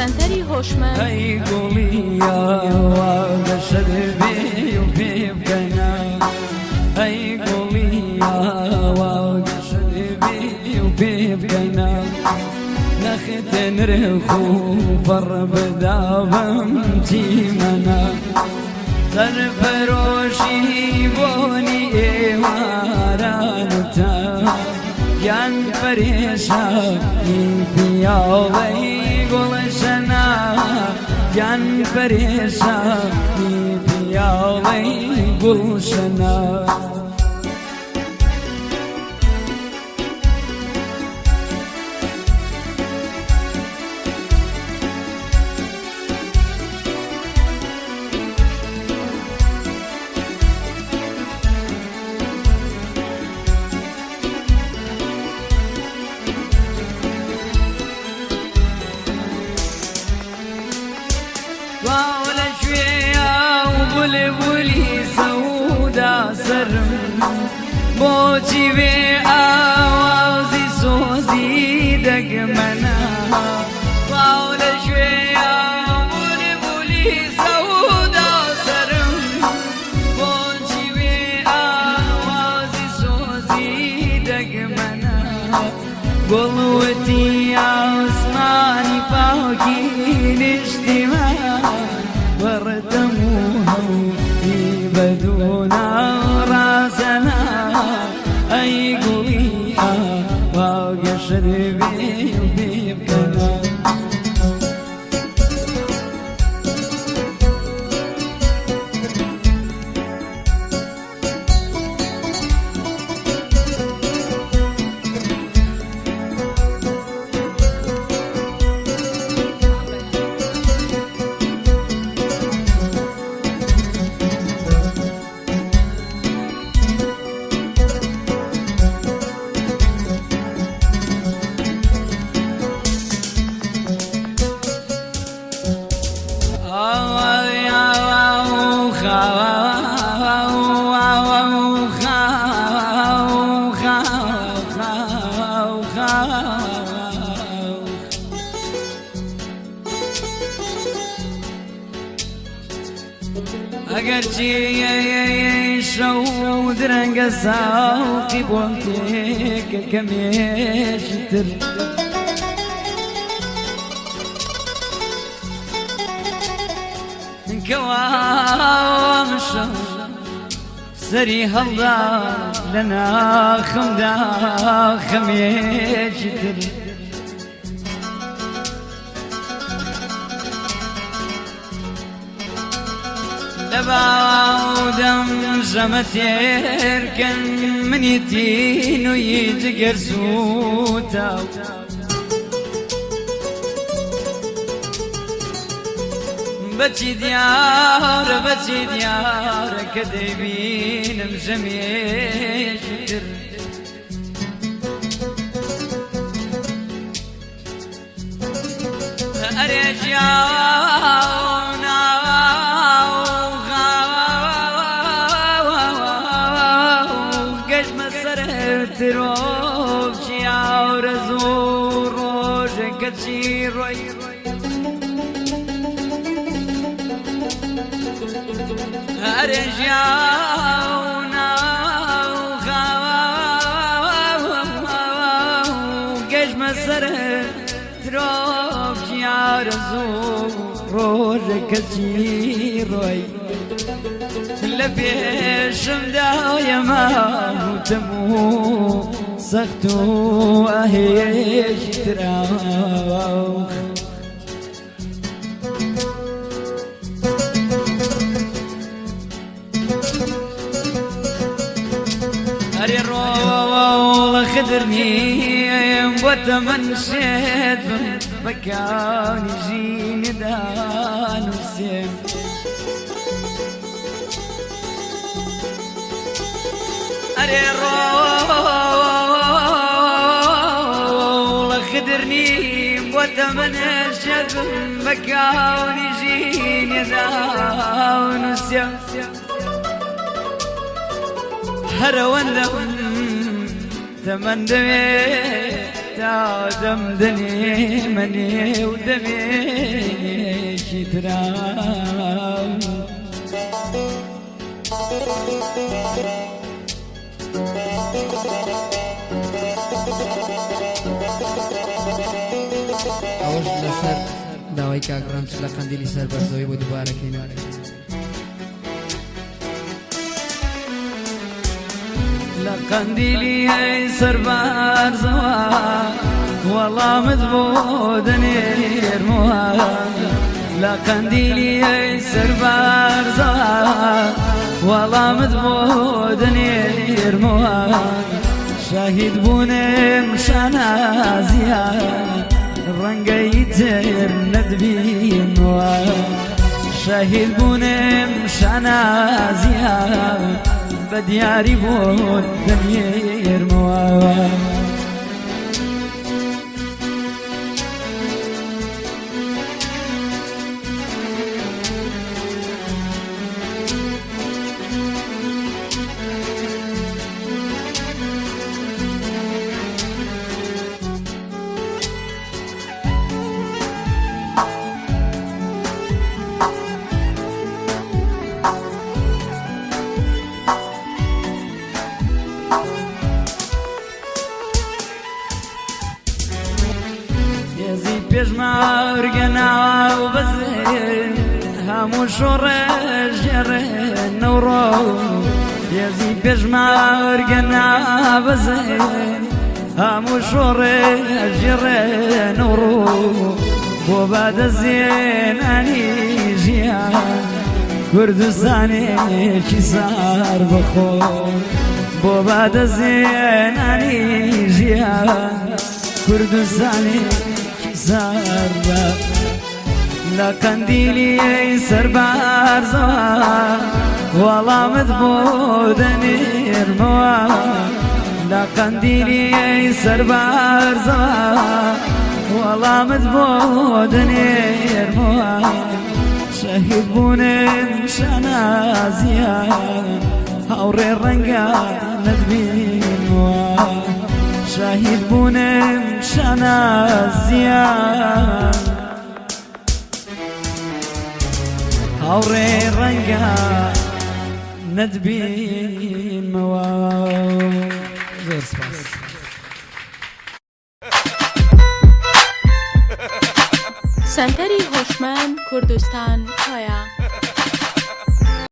سەنتەری هۆشمەند. ئەی گوڵی یاوا گەشەت بێ و پێ بکەنە، ئەی گوڵی یاوا گەشەت بێ و پێ بکەنە، نەخت نرخ و پەڕ بدا بەم چیمەنە، سەرپەرۆشی بۆنی ئێوارانتە، گیان پەرێشانی پیاڵەی گوڵشەنە، گیان پەرێشانی پیاڵەی گوڵشەنە. واو لەکوێیا و بولبولی سەودا سەرم، بۆچی بێ ئاوازی سۆزی دەگمەنە؟ واو لەکوێیا و بولبولی سەودا سەرم، بۆچی بێ ئاوازی سۆزی دەگمەنە؟ گوڵوتی ئاسمانی پاکی نیشتیمان، وەڕتەم و هەوری بەدوونا ڕازەنا، ئەی گوڵی ئاوا گەشەت بێ و پێ بکەنە. ئەگەرچی شەو درەنگە ساوقی بۆم تێکە کەمێشتر، کەوام شەو سەری هەڵدا لە ناخمدا خەمێشتر. لە باودەم ژەمە تێرکەن منی تینووی جگەر سووتاو، بەچی دیارە بەچی دیارە کە دەیبینم ژەمێشتر. ئەرێ ژیاو ناو گەشتمە سەر ترۆپکی ئاورەزوو، ڕۆژێک کەچی ڕۆی ئەرێ ژیاو ناو گەشتمە سەر ترۆپکی ئارەزوو، ڕۆژێک کەچی ڕۆی لە پێشمدا یەماوتم و سەخت و ئەهێشتراو. ئەرێ ڕۆڵە خدر نیم بۆ تەمەن شێت بم، بەکانی ژیندا نووسێم. ئەرێ ڕۆڵە خدر نیم بۆ تەمەن شێت بم، بەکانی ژیندا نووسێم. هەرەوەندەم تەمەن دەوێ تا دەم دەنێمە نێو دەمێکی ترا. ئەوەش لەسەر داوای کاک ڕەنج لە قەندیلی سەر بەرزەوەی بۆ دووبارەکەینەوە. لە قەندیلی ئەی سەربارزەوە وەڵامت بۆ دەنێرمەوە لە قەندیلی ئەی سەربارزەوە وەڵامت بۆ دەنێرمەوە شاهید بوونم شانازیە ڕەنگەی تر نەتبینەوە شەهید بوونم شانازیە بە دیاری بۆت دەنێرمەوە. هێزی پێشمەرگە ناو بەزێ هەموو شۆڕێژێڕێ نەوڕۆ هێزی پێشمەرگە نابەزێ هەموو شۆڕێژێڕێ نەوڕۆ بۆ بادەزێنانی ژیان کوردستانێکی سار بەخۆ بۆ بادەزێنانی ژیان کوردستانێکی سار بە لە قەندیلی سەربارزەوە وەڵامت بۆ دەنێرمەوە لە قەندیلی سەربارزەوە وەڵامت بۆ دەنێرمەوە شەهید بوونم شانازیە هاوڕێ ڕەنگە نەتبینەوە شەهید بوونم شانازیە هاوڕێ ڕەنگە نەتبینمەوە. زۆر سپاس. سەنتەری هۆشمەند کوردستان کۆیە.